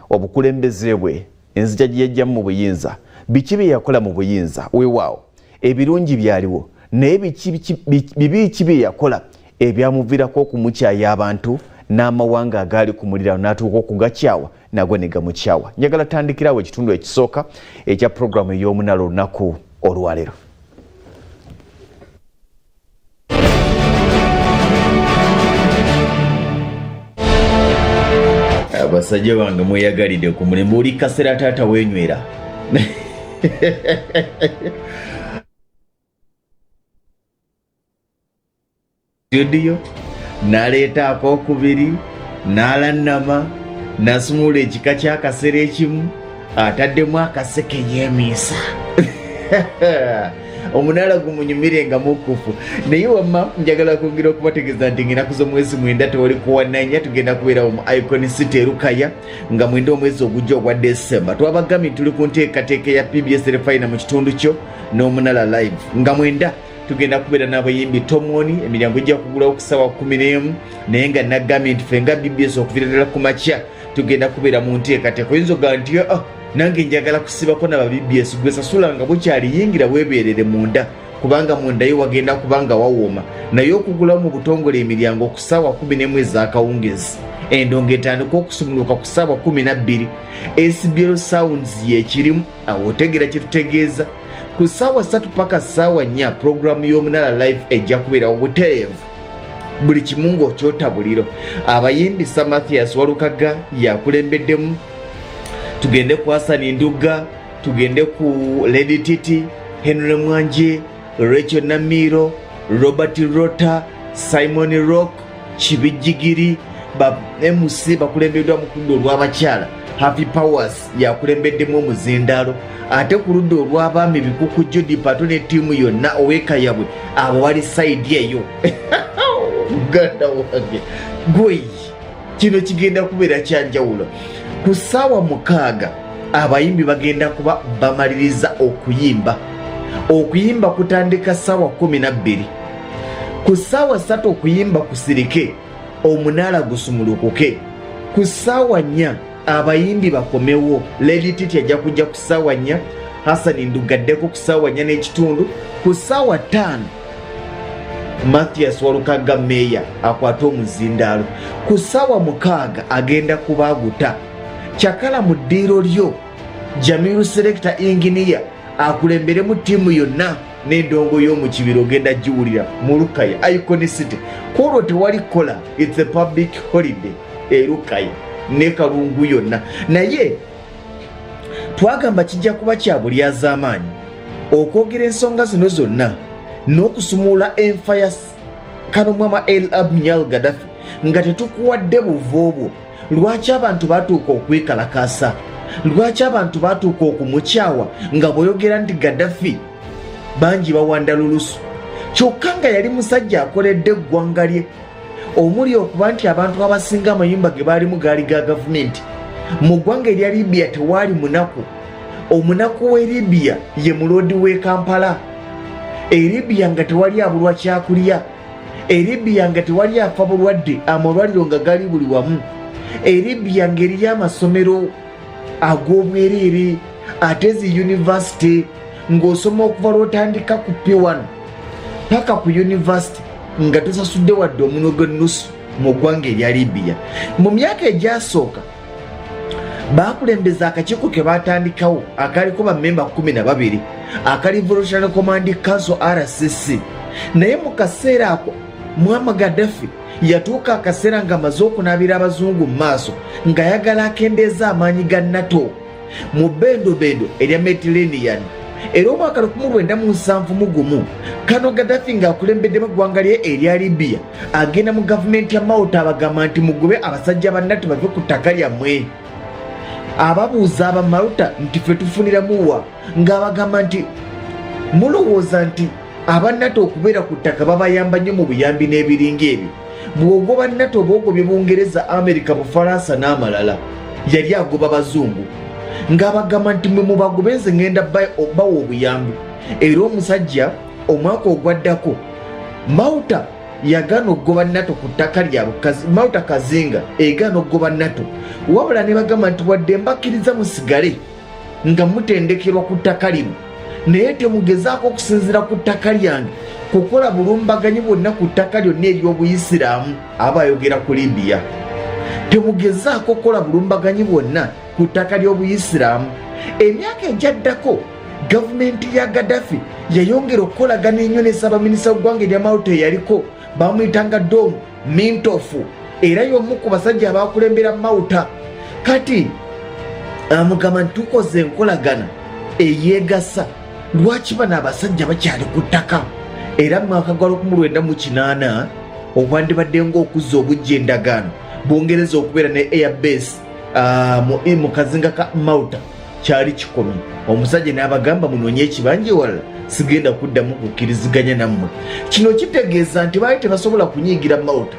Obukulembeze bwe, enzija gye yajjamu mu buyinza, biki bye yakola mu buyinza, weewaawo ebirungi byaliwo, naye bibi ki bye yakola ebyamuviirako okumukyaya abantu n'amawanga agaali ku muliraano n'atuuka okugakyawa nago ne gamukyawa. Njagala tandikirawo ekitundu ekisooka ekya pulogulaamu ey'omunala olunaku olwaleero. Abasajja bange mweyagalidde ku mulembe oli kasera taata wenywera. Studio n'aleeta akokubiri n'alannama n'asumula ekika ky'akasero ekimu ataddemu akaseke yeemiisa omunaala gumunyumire nga mukkufu. Naye wamma njagala kwongera okubategeeza nti ng'enaku z'omwezi 9 tewali kuwananya, tugenda kubeerawo mu Icon City Erukaya nga 9 omwezi ogujja ogwa Desemba. Twabagambye tuli ku nteekateeka ya PBS Terefayina mu kitundu kyo n'omunala live nga 9 tugenda kubeera n'abayimbi Tomoni. Emiryango ejja kugulawo ku ssaawa 11, naye nga nagambye nti ffe nga BBS okuviira ddala ku makya tugenda kubeera mu nteekateeka. Oyinza okugamba nti oh, nange njagala kusibako naba BBS. Gwe sasula nga bukyali, yingira weebeerere munda, kubanga mundayo wagenda kubanga wawooma. Naye okugulawo mu butongole emiryango ku ssaawa 11 ez'akawungezi, endongo etandika okusumuluka ku ssaawa 12. SBL Sounds yekirimu awo, otegeera kyetutegeeza. Ku ssaawa 3 paka ssaawa 4 pulogulaamu y'omunala live ejja kubeerawo butereevu, buli kimu ng'okyota buliro. Abayimbi Samathias Walukaga yakulembeddemu, tugende ku Hasani Nduga, tugende ku Lady Titi, Henry Mwanje, Rachel Namiro, Robert Rota, Simon Rock, Kibijjigiri. Ba MC bakulembeddwa mu kuludda olw'abakyala Happy Powers yakulembeddemu omuzindaalo, ate ku ludda olw'abaami Bikuku Judi Pato ne ttiimu yonna ow'ekayabwe abo bali sayidi eyo. Muganda wange gwe, kino kigenda kubeera kyanjawulo. Ku ssaawa 6 abayimbi bagenda kuba bamaliriza okuyimba. Okuyimba kutandika ssaawa 12. Ku ssaawa 3 okuyimba kusirike, omunaala gusumulukuke. Ku ssaawa 4 abayimbi bakomewo. Lady Titi ajja kujja ku ssaawa 4, Hasani Ndugaddeko ku ssaawa 4 n'ekitundu. Ku ssaawa 5 Mathias Walukaga meeya akwate omuzindaalo. Ku ssaawa 6 agenda kubaaguta cakala mu ddiiro lyo. Jamiru Selector Engineer akulemberemu ttiimu yonna n'endongo y'omu kibira ogenda giwulira mu Lukaya Icon City. Ku olwo tewali kukola, it's a public holiday Erukaya ne Kalungu yonna. Naye twagamba kijja kuba kya bulyazaamaanyi okwogera ensonga zino zonna n'okusumula enfa ya Kanomwama El Abnyal Gaddafi nga tetukuwadde buvo obwo. Lwaki abantu batuuka okwekalakasa? Lwaki abantu batuuka okumukyawa? Nga bw'oyogera nti Gaddafi, bangi bawanda lulusu, kyokka nga yali musajja akoledde eggwanga lye, omuli okuba nti abantu abasinga amayumba ge baalimu gaali ga gavumenti. Mu ggwanga erya Libya tewaali munaku. Omunaku w'e Libya ye muloodi w'e Kampala. E Libya nga tewali abulwa kyakulya. E Libya nga tewali afa bulwadde, amalwaliro nga gali buli wamu. E Libya ng'eriyo amasomero ag'obwereere, ate zi yunivasite ng'osoma okuva lw'otandika ku P1 paka ku yunivasite nga tosasudde wadde omunwe gw'ennusu mu ggwanga erya Libya. Mu myaka egyasooka baakulembeza akakiiko ke baatandikawo akaliko bammemba 12 aka Revolutionary Command Council, RCC. Naye mu kaseera ako Muammar Gaddafi yatuuka akaseera ng'amaze okunaabira abazungu mu maaso, ng'ayagala akendeeza amaanyi ga NATO mu bendobendo erya Mediterranean. Era omwaka 1971 Kano Gaddafi ng'akulembeddemu eggwanga lye erya Libya agenda mu gavumenti ya Malta, abagamba nti mugube abasajja ba NATO bave ku ttaka lyammwe. Ababuuza aba Malta nti ffe tufuniramuwa? Ng'abagamba nti mulowooza nti aba NATO okubeera ku ttaka babayamba nnyo mu buyambi n'ebiringa ebyo? Bw'ogoba NATO oba ogobye Bungereza, Amerika, Bufalansa n'amalala. Yali agoba bazungu ng'abagamba nti mwe mubagobe, nze ngenda bawa obuyambi. Era omusajja omwaka ogwaddako Malta Yagaana okugoba NATO ku ttaka lyabwe. Malta kazinga egaana okugoba NATO, wabula ne bagamba nti wadde mbakkiriza musigale nga mutendekerwa ku ttaka lino, naye temugezaako okusinziira ku ttaka lyange kukola bulumbaganyi bwonna ku ttaka lyonna ery'Obuyisiraamu. Aba ayogera ku Libiya. Temugezaako kukola bulumbaganyi bwonna ku ttaka ly'Obuyisiraamu. Emyaka egyaddako, gavumenti ya Gaddafi yayongera okukolagana ennyo ne ssaabaminisita w'eggwanga erya Malta eyaliko, bamuyitanga Dom Mintoff, era y'omu ku basajja abakulembera Malta. Kati amugamba nti tukoze enkolagana eyeegasa, lwaki bano abasajja bakyali ku ttaka? Era mu mwaka gwa 1980, ogwandibadde ng'okuzza obujja endagaano Bungereza okubeera ne airbase mu kazinga ka Malta kyali kikomye. Omusajja n'abagamba, munoonye ekibanja ewalala, sigenda kuddamu kukkiriziganya nammwe. Kino kitegeeza nti baali tebasobola kunyiigira Malta.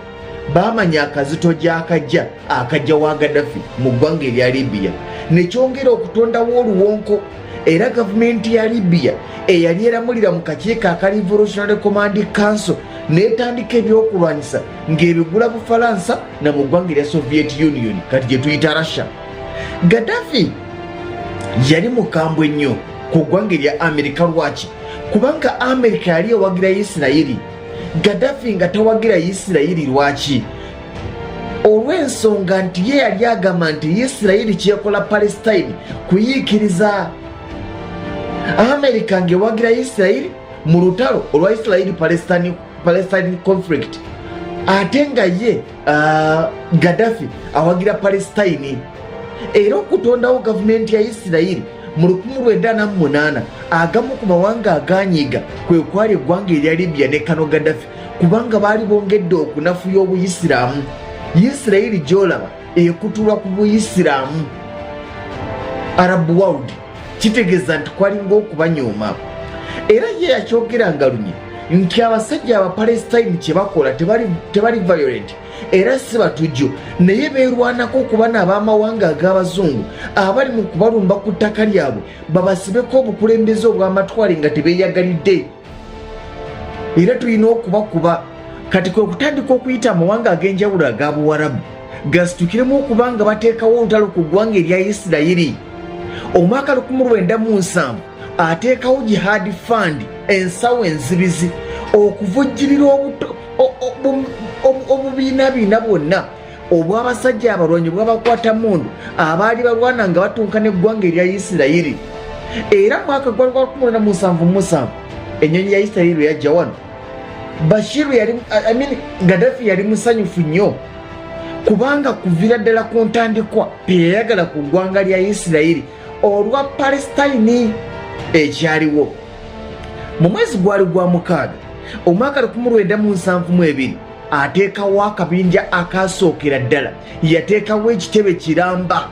Baamanya akazito gy'akajja akajja wa Gaddafi mu ggwanga erya Libiya, nekyongera okutondawo oluwonko. Era gavumenti ya Libiya eyali eramulira mu kakiiko aka Revolutionary Command Council n'etandika ebyokulwanyisa ng'ebigula Bufalansa na mu ggwanga erya Soviet Union, kati gye tuyita Russia. Gaddafi yali mukambwe nnyo ku ggwanga erya Amerika. Lwaki? Kubanga Amerika yali ewagira Isirayiri, Gaddafi nga tawagira Isirayiri. Lwaki? Olw'ensonga nti ye yali agamba nti Isirayiri kyekola Palestine kuyiikiriza. Amerika ng'ewagira Isirayiri mu lutalo olwa Isirayiri Palestine conflict, ate nga ye Gaddafi awagira Palestine. Era okutondawo gavumenti ya Isirayiri mu 1948, agamu ku mawanga aganyiga kwe kwali eggwanga erya Libya ne kano Gaddafi, kubanga baali bongedde okunafuya Obuyisiraamu. Isirayiri gyolaba ekutulwa ku Buyisiraamu, Arab world, kitegeeza nti kwalinga okubanyooma. Era ye yakyogeranga lunye nti abasajja Abapalestine kye bakola tebali violent era si batujju, naye beerwanako okuba n'ab'amawanga ag'abazungu abali mu kubalumba ku ttaka lyabwe babasibeko obukulembeze obw'amatwale nga tebeeyagalidde, era tulina okubakuba. Kati kwe kutandika okuyita amawanga ag'enjawulo aga Buwarabu gasitukiremu okuba nga bateekawo olutalo ku ggwanga erya Isirayiri. Omwaka 1970 ateekawo Jihad Fund, ensawo enzibizi, okuvujjirira obubiinabiina bwonna obw'abasajja abalwanyi bwabakwata mundu abaali balwana nga batunka n'eggwanga erya Isirayiri. Era mwaka gwa 1977, ennyonyi ya Isirayiri lwe yajja wano, Bashiru yali, I mean, Gaddafi yali musanyufu nnyo, kubanga kuvira ddala ku ntandikwa teyayagala ku ggwanga lya Isirayiri olwa Palestine ekyaliwo. Mu mwezi gwali gwa 6 omwaka 1972, ateekawo akabinja akasookera ddala. Yateekawo ekitebe kiramba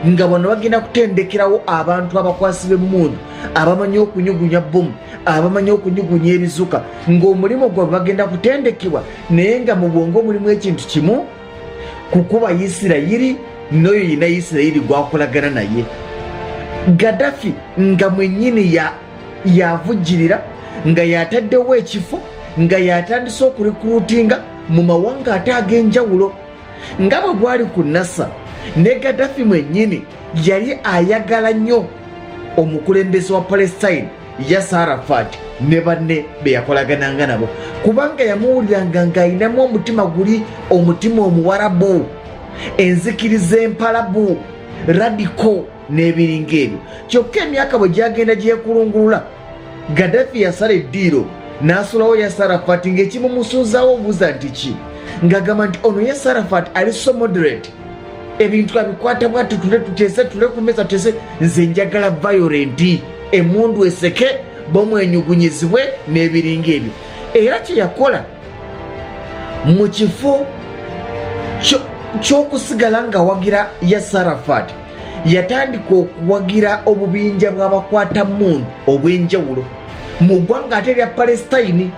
nga bano bagenda kutendekerawo abantu abakwasi b'emmundu, abamanyi okunyugunya bomu, abamanyi okunyugunya ebizuka, ng'omulimu gwabwe bagenda kutendekebwa, naye nga mu bwongo mulimu ekintu kimu: kukuba Isirayiri n'oyo yina Isirayiri gwakolagana naye. Gaddafi nga mwennyini yavujjirira, nga yataddewo ekifo, nga yatandise okurecruitinga mu mawanga ate ag'enjawulo, nga bwe gwali ku Nasser. Ne Gaddafi mwennyini yali ayagala nnyo omukulembeze wa Palestine Yasser Arafat ne banne be yakolagananga nabo, kubanga yamuwuliranga ng'ayinamu omutima guli, omutima omuwarabu, enzikiriza empalabu, radical n'ebiringa ebyo. Kyokka emyaka bwe gyagenda gyekulungulula, Gaddafi yasala eddiiro n'asulawo Yasser Arafat, ng'ekimumusuuzaawo obuuza nti ki? Ng'agamba nti ono Yasser Arafat ali so moderate, ebintu abikwata bwati, tule tuteese, tule ku meza tuteese, nze njagala violent, emundu eseke, bomwenyugunyizibwe n'ebiringa ebyo. Era kye yakola, mu kifo ky'okusigala ng'awagira Yasser Arafat, yatandika okuwagira obubinja bw'abakwata mundu obw'enjawulo mu ggwanga ate erya Palestine.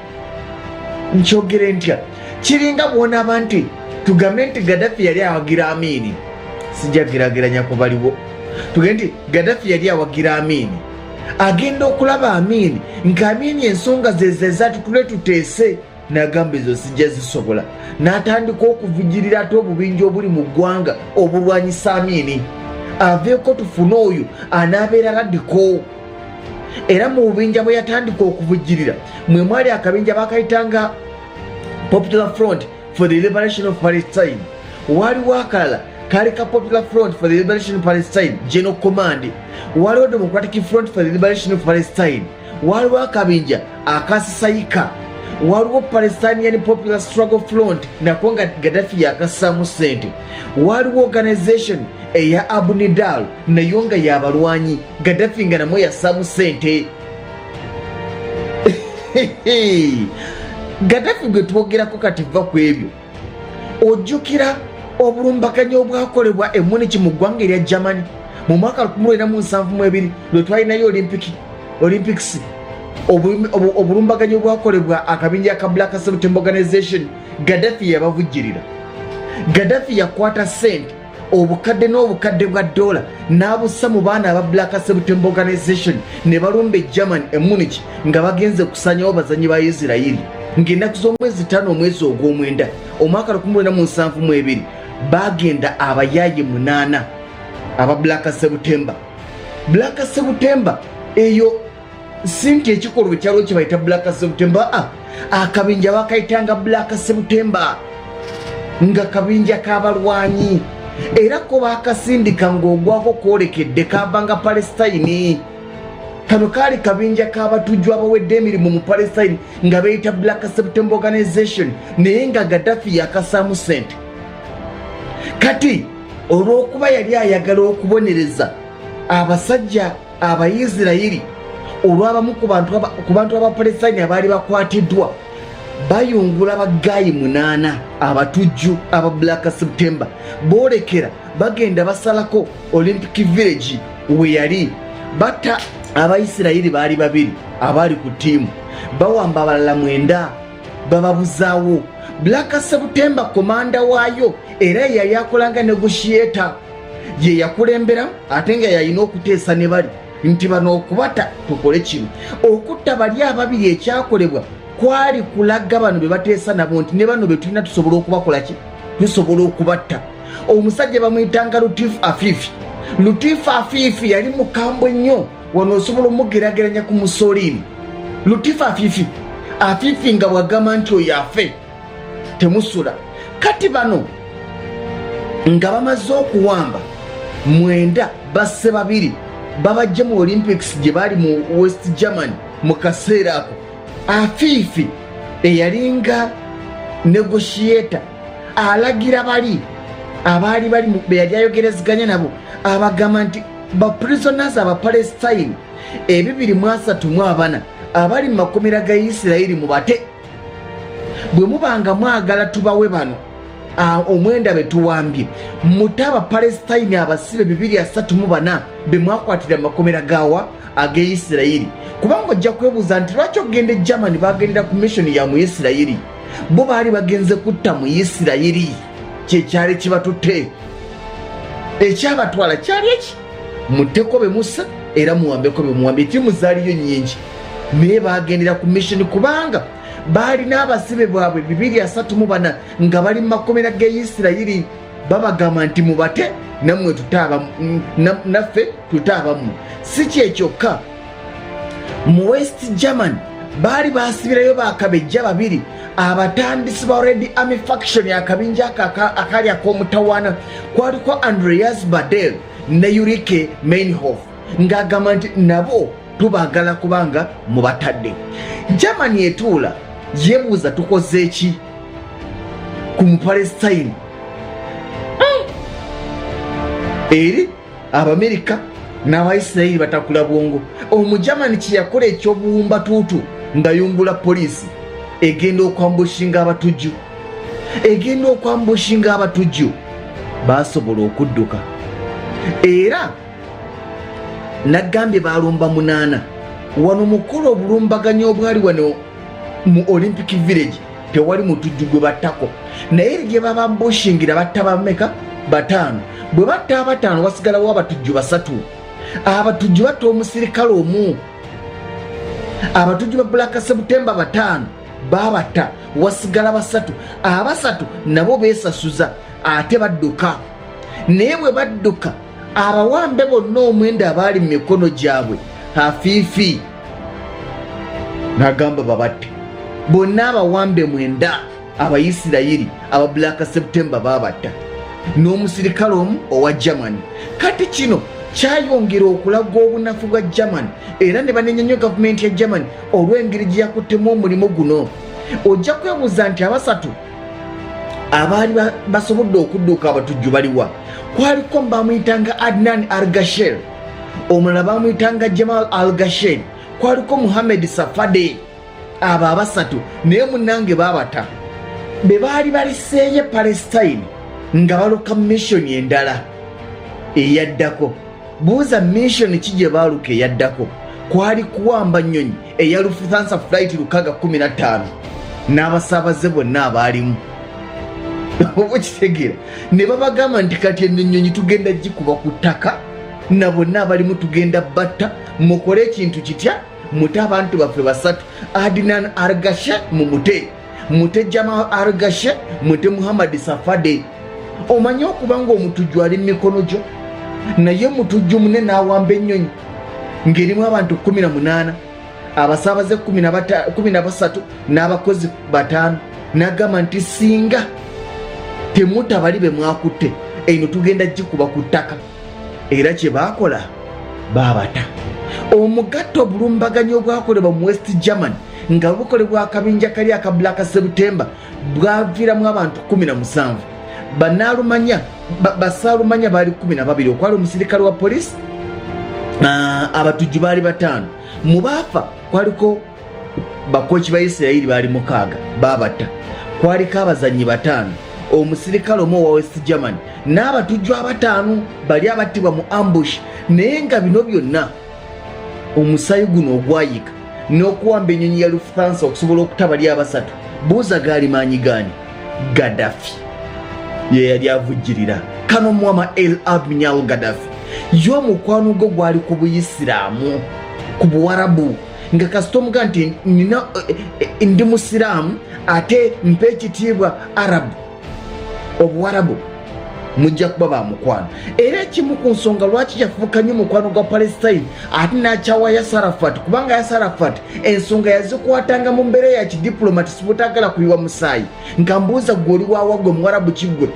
Nkyogere ntya? Kiringa bwonaba nti tugambe nti Gaddafi yali awagira Amini, sijja gerageranya ku baliwo, tugambe nti Gaddafi yali awagira Amini, agenda okulaba Amini nga Amini ensonga zezeza tutule tuteese. N'agamba, ezo sijja zisobola. N'atandika okuvujjirira ate obubinja obuli mu ggwanga obulwanyisa Amiini aveeko, tufune oyo anaabeera radical. Era mu bubinja bwe yatandika okuvujjirira mwe mwali akabinja bakayitanga Popular Front for the Liberation of Palestine. Waliwo akalala kaali ka Popular Front for the Liberation of Palestine General Command, waliwo Democratic Front for the Liberation of Palestine, waliwo akabinja akasisayika, waliwo Palestinian Popular Struggle Front, nako nga Gaddafi yakassaamu ssente, waliwo organization eya Abunidal, nayo nga yabalwanyi, Gaddafi nga namwe yassaamu ssente. Gaddafi gwe twogerako kati, va ku ebyo. Ojjukira obulumbaganyi obwakolebwa e Munich mu ggwanga erya Germany mu mwaka 1972 lwe twalinayo Olympics? Obulumbaganyi obwakolebwa akabinja ka Black September Organization, Gaddafi yabavujjirira. Gaddafi yakwata sente obukadde n'obukadde bwa dola n'abussa mu baana aba Black September Organization ne balumba e Germany e Munich nga bagenze kusanyawo bazanyi ba Isirayiri. Ng'ennaku z'omwezi 5 omwezi ogw'omwenda omwaka 1972, bagenda abayaaye 8 aba Black September. Black September eyo si nti ekikolwa ekyaliwo kye bayita Black September, a akabinja bakayitanga Black September, nga kabinja k'abalwanyi, era ko bakasindika ng'ogwako kwolekedde kavanga Palestine. Kano kaali kabinja k'abatujju abawedde emirimu mu Palestine nga beeyita Black September Organization, naye nga Gaddafi yakasaamu sente. Kati olw'okuba yali ayagala okubonereza abasajja Abaisirayiri olw'abamu ku bantu Abapalestine abaali bakwatiddwa, bayungula ba guy 8 abatujju aba Black September, boolekera bagenda basalako Olympic Village we yali, batta Abaisirayiri baali babiri abaali ku ttiimu, bawamba abalala 9, bababuzaawo. Black September commander waayo era yali akolanga negotiator, ye yakulembera, ate nga yalina okuteesa ne bali nti bano okubata tukole kino. Okutta bali ababiri ekyakolebwa kwali kulaga bano be bateesa nabo nti ne bano be tulina tusobola okubakola ki, tusobola okubatta. Omusajja bamuyitanga Lutifu Afifi. Lutifu Afifi yali mukambwe nnyo, wano osobola omugerageranya ku Mussolini. Lutifu Afifi, Afifi nga bwagamba nti oyo afe temusula. Kati bano nga bamaze okuwamba 9, basse babiri, babajje mu Olympics gye baali mu West Germany. Mu kaseera ako Afiifi eyalinga negotiator alagira bali abaali bali be yali ayogerezeganya nabo, abagamba nti baprisoners Abapalestine 234 abali mu makomera ga Isirayiri mubate, bwe mubanga mwagala tubawe bano 9 be tuwambye, mute Abapalestine abasibe 234 be mwakwatira mu makomera gawa ag'eisirayiri. Kubanga ojja kwebuuza nti lwaki okugenda e Germany bagendera ku mission ya mu Isirayiri? Bo baali bagenze kutta mu Isirayiri, kyekyali kibatutte. Ekyabatwala kyali eki mutteko be musa era muwambeko be muwambye. Ttiimu zaaliyo nnyingi, naye bagendera ku mission kubanga baalina abasibe bwabwe 234 nga bali mu makomera g'eisirayiri. Babagamba nti mubate nammwe naffe tute abammwe. Si kyekyokka, mu West Germany baali basibirayo bakabejja babiri abatandisi ba Red Army Faction, akabinja ako akaali ak'omutawaana. Kwaliko Andreas Badel ne Ulrike Meinhof, ng'agamba nti nabo tubaagala kubanga mubatadde. Germany etuula yebuuza, tukoze ki ku Mupalestine? Eri Abamerika n'Abaisirayiri batakula bwongo. Omujamani kyeyakola ekyobuwumbatuutu ngayungula poliisi egenda okwambushinga abatujju, egenda okwambushinga abatujju, basobola okudduka. Era nagambye balumba 8 wano mukola obulumbaganyi obwali wano mu Olympic Village, tewali mutujju gwe battako, naye eri gye babambushingira batta bameka? 5. Bwe batta 5, wasigalawo abatujju 3. Abatujju batta omusirikale omu, abatujju ba Black September 5. Babatta, wasigala basatu. Abasatu nabo beesasuza ate badduka. Naye bwe badduka, abawambe bonna omwenda abaali mu mikono gyabwe, Hafiifi nagamba babatte bonna abawambe mwenda. Abayisirayiri aba Black September babatta n'omusirikale omu owa Germany. Kati kino kyayongera okulaga obunafu bwa Germany, era ne banenya nnyo gavumenti ya Germany olw'engeri gye yakuttemu omulimu guno. Ojja kwebuuza nti abasatu abaali basobodde okudduka abatujju baliwa? Kwaliko bamuyitanga Adnan Algashel, omulala bamuyitanga Jamal Algashel, kwaliko Muhammed Safade. Abo abasatu naye munange babata. Be baali baliseeyo Palestine nga baluka mission endala eyaddako. Buuza, mission ki gye baaluka eyaddako? Kwali kuwamba nnyonyi eya Lufthansa Flight 615 n'abasaabaze bonna abaalimu. Oba okitegeera? Ne babagamba nti kati eno ennyonyi tugenda gikuba ku ttaka na bonna abalimu tugenda batta. Mukole ekintu kitya? Mute abantu baffe basatu: Adnan Argashe mumute, mute Jamal Argashe, mute Muhammad Safade. Omanyi okuba nga omutujju ali mu mikono gyo, naye mutujju mune n'awamba ennyonyi ng'erimu abantu 18, abasaabaze 13 n'abakozi bataano, n'agamba nti singa temuta bali be mwakutte, eno tugenda gikuba ku ttaka. Era kye baakola, baabata. Omugatta obulumbaganyi obwakolebwa mu West Germany nga bukolebwa akabinja kali aka Black September bwaviiramu abantu 17. Banaalumanya basaalumanya baali 12, okwali omusirikale wa poliisi. Abatujju baali bataano. Mu baafa kwaliko bakoki ba Isirayiri baali mukaaga, babatta. Kwaliko abazannyi bataano, omusirikale omu owa West Germany n'abatujju abataano bali abattibwa mu ambush. Naye nga bino byonna, omusayi guno ogwayika n'okuwamba ennyonyi ya Lufthansa okusobola okuta bali abasatu, buuza gaali maanyi gaani? Gaddafi ye yali avujjirira kano, Muammar El Abnyal Gaddafi. Ye omukwano gwe gwali ku Buyisiraamu, ku Buwarabu, nga kasita omuga nti nina ndi musiraamu ate mpa ekitiibwa Arabu, Obuwarabu, mujja kuba ba mukwano. Era ekimu ku nsonga lwaki yafuuka nnyo mukwano gwa Palestine ate n'akyawa Yasser Arafat, kubanga Yasser Arafat ensonga yazikwatanga mu mbeera ya kidiplomati, sibutagala kuyiwa musaayi. Nga mbuuza, gwe oli waawa? Gwe Muwarabu kiggwe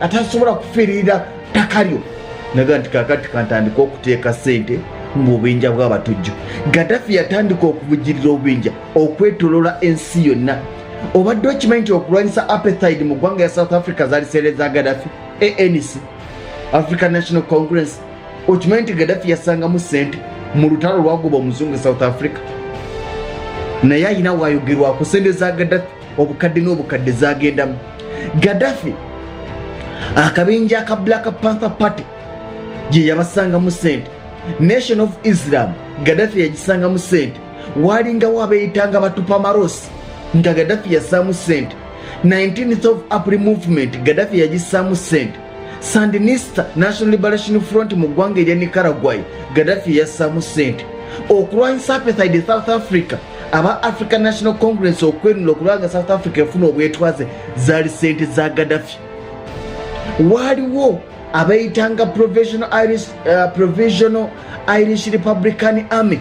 atasobola kufiiririra ttaka lyo? Naga nti kakati kantandika okuteeka ssente mu bubinja bw'abatujju. Gaddafi yatandika okuvujjirira obubinja okwetolola ensi yonna. Obadde okimanyi nti okulwanyisa apartheid mu ggwanga ya South Africa zaali seere za Gaddafi? ANC, African National Congress, okimanyi nti Gaddafi yasangamu ssente mu lutalo lwagoba omuzungu e South Africa? Naye ayina wayogerwako sente za Gaddafi, obukadde n'obukadde zagendamu. Gaddafi akabinja aka Black Panther Party gye yabasangamu sente. Nation of Islam Gaddafi yagisangamu sente. Walingawo abeeyitanga Batupamaros nga Gaddafi yassaamu sente. 19th of April Movement Gaddafi yagissaamu sente. Sandinista National Liberation Front mu ggwanga erya Nicaragua Gaddafi yassaamu sente. Okulwanyisa apartheid South Africa, aba African National Congress okwenula okulwanga South Africa efuna obwetwaze, zaali sente za Gaddafi. Waaliwo abeeyitanga Provisional Irish Republican Army,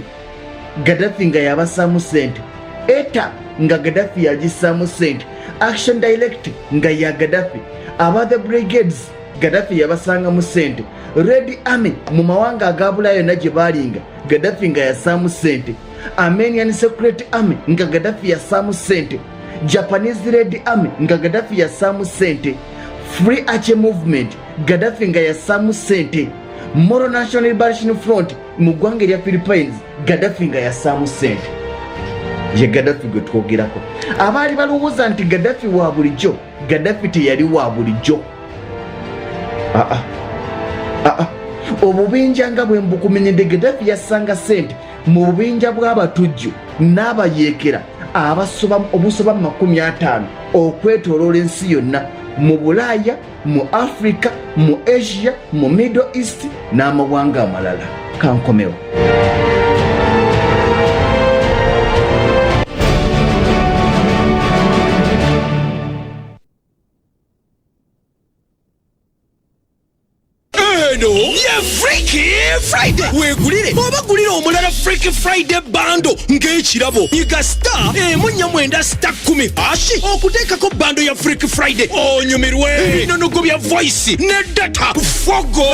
Gaddafi nga yabasaamu sente. ETA nga Gaddafi yagissaamu sente. Action Direct nga ya Gaddafi. Aba the Brigades Gaddafi yabasangamu sente. Red Army mu mawanga aga Bulaaya yonna gye baalinga, Gaddafi nga yassaamu sente. Armenian Secret Army nga Gaddafi yassaamu sente. Japanese Red Army nga Gaddafi yassaamu sente. Free Ache Movement Gaddafi nga yassaamu sente. Moro National Liberation Front mu ggwanga erya Philippines Gaddafi nga yassaamu sente. Ye Gaddafi gwe twogerako. Abaali balowooza nti Gaddafi wa bulijjo, Gaddafi teyali wa bulijjo. Aa aa, obubinja nga bwe mbukumenyedde, Gaddafi yassanga sente mu bubinja bw'abatujju n'abayeekera abasoba obusoba mu 50 okwetooloola ensi yonna, mu Bulaaya, mu Africa, mu Asia, mu Middle East n'amawanga amalala. Kankomewo. Friday weegulire oba gulira omulala Freaky Friday bundle ng'ekirabo. Nyiga *149*10# okuteekako bundle ya Freaky Friday, onyumirwe ebinonogo bya voice ne data fogo.